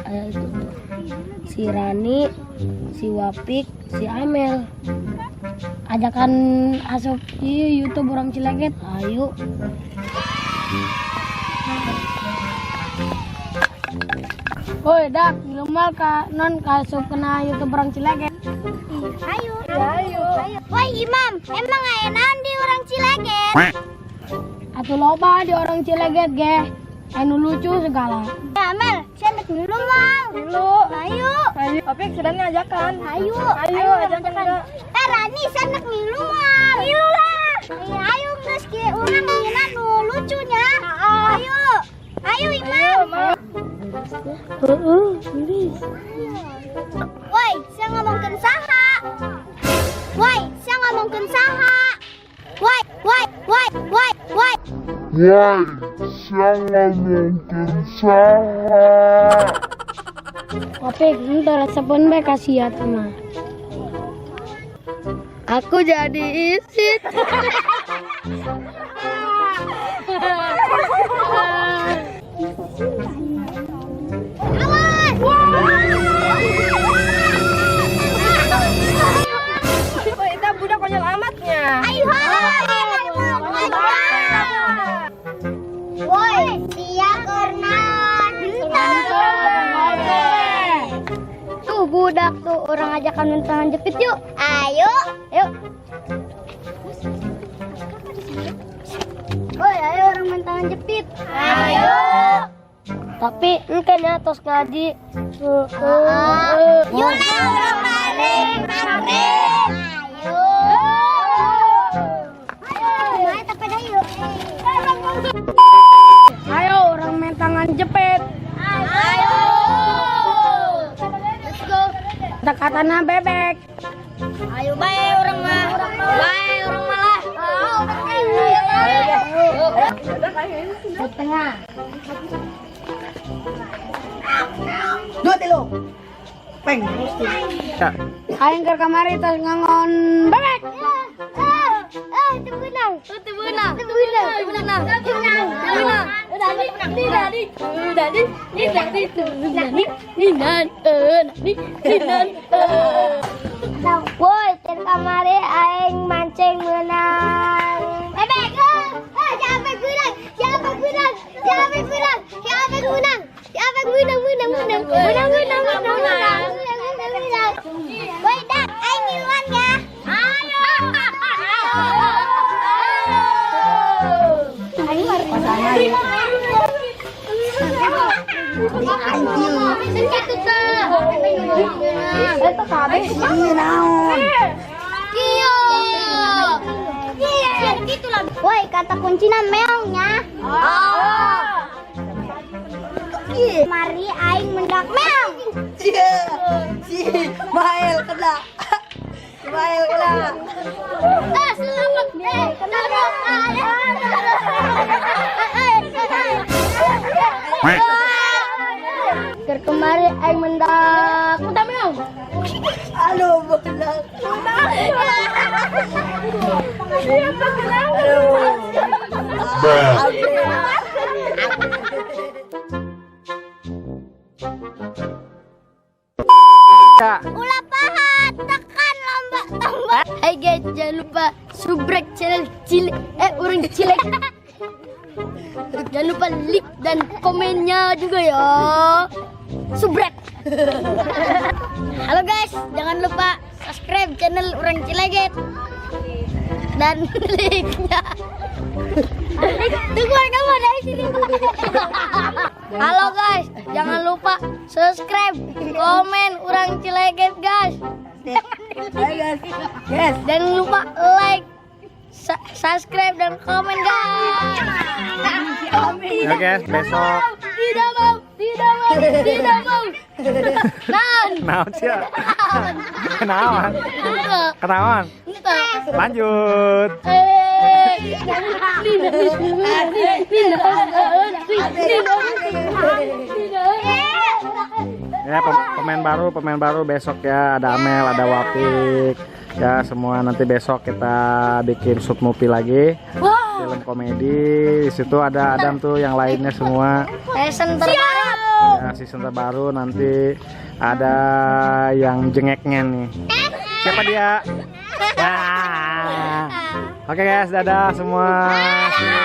Aya itu tuh. Si Rani, si Wapik, si Amel. Ajakan asup ieu YouTube Urang Cileget. Ayo. Woi, dak, ngilu ka non ka asup kena YouTube Urang Cileget. Ayo. Ayo. Woi Imam, emang aya naon di Urang Cileget? Atuh loba di Orang Cileget ge. Anu lucu segala. Ya, Mel, saya nek dulu mau. Dulu. Ayo. Ayo, tapi sedangnya ajakan. Ayo. Ayo, ajakan. Eh, Rani, saya nek ngilu mau. Ngilu lah. Ayo, geus kieu urang ngina nu lucunya. Ayo. Ayo, Imam. Heeh, geus. Woi, saya ngomongkeun saha? Woi, saya ngomongkeun saha? Woi, woi, woi, woi, woi. Woi, sia ngomongkeun saha? Wapik, henteu resepeun bae ka sia teh mah. Aku jadi isin. Awas! Oh, itu budak konyol amatnya. Ayo, woi, sia keur naon? Tuh budak tuh orang ajakan mentangan jepit yuk. Ayo, yuk. Woi, ayo orang mentangan jepit. Ayo. Tapi engke nya tos ngaji. Yuk lah, orang balik maghrib. Ayo. Ayo, ayo, tapi dah yuk. Ayo orang main tangan jepit. Ayo. Let's go. Tekatana bebek. Ayo bae orang mah. Bae orang malah. Di tengah. 2 3 Peng. Ya. Aing keur kamari tos ngangon bebek. Teu beunang. Teu beunang. Teu beunang. Teu beunang. Teu beunang. Teu beunang. Woi, keur kamari aing mancing meunang bebek. Siapa yang menang? Siapa yang menang? Siapa yang menang? Siapa yang menang? Siapa yang menang? Menang, menang. Menang, menang, menang, menang. Menang, menang. Woi, dak, aing ngiluan ya. Ayo. Eta kabeh. Ieu naon? Kieu. Gitu lah. Woi, kata kuncinya meongnya. Oh. Mari aing mendak meong. Cie. Si Mael kena. Si Mael kena. Eh, selamat. Eh, selamat. Keur kemari aing mendak mendak meong. Aduh, benar. Aduh. Bruh. Ya. Ulah pahat, tekan lomba tombol. Hai guys, jangan lupa subrek channel Cile Urang Cilek. Jangan lupa like dan komennya juga ya. Subrek. Halo guys, jangan lupa subscribe channel Urang Cileget dan like-nya. Tunggu kamu dari sini. Halo guys, jangan lupa subscribe, komen Urang Cileget guys. Ayo guys. Yes. Jangan lupa like, subscribe dan komen guys. Ya guys, besok. Tidak mau, tidak mau, tidak mau. Naon? Naon sih? Kenaon? Kenaon? Lanjut. Ya, pemain baru besok ya, ada Amel, ada Wapik. Ya, semua nanti besok kita bikin shoot movie lagi. Film komedi. Di situ ada Adam tuh, yang lainnya semua. Season terbaru. Ya, season terbaru nanti ada yang jengeknya nih. Siapa dia? Nah. Oke guys, dadah semua. See you.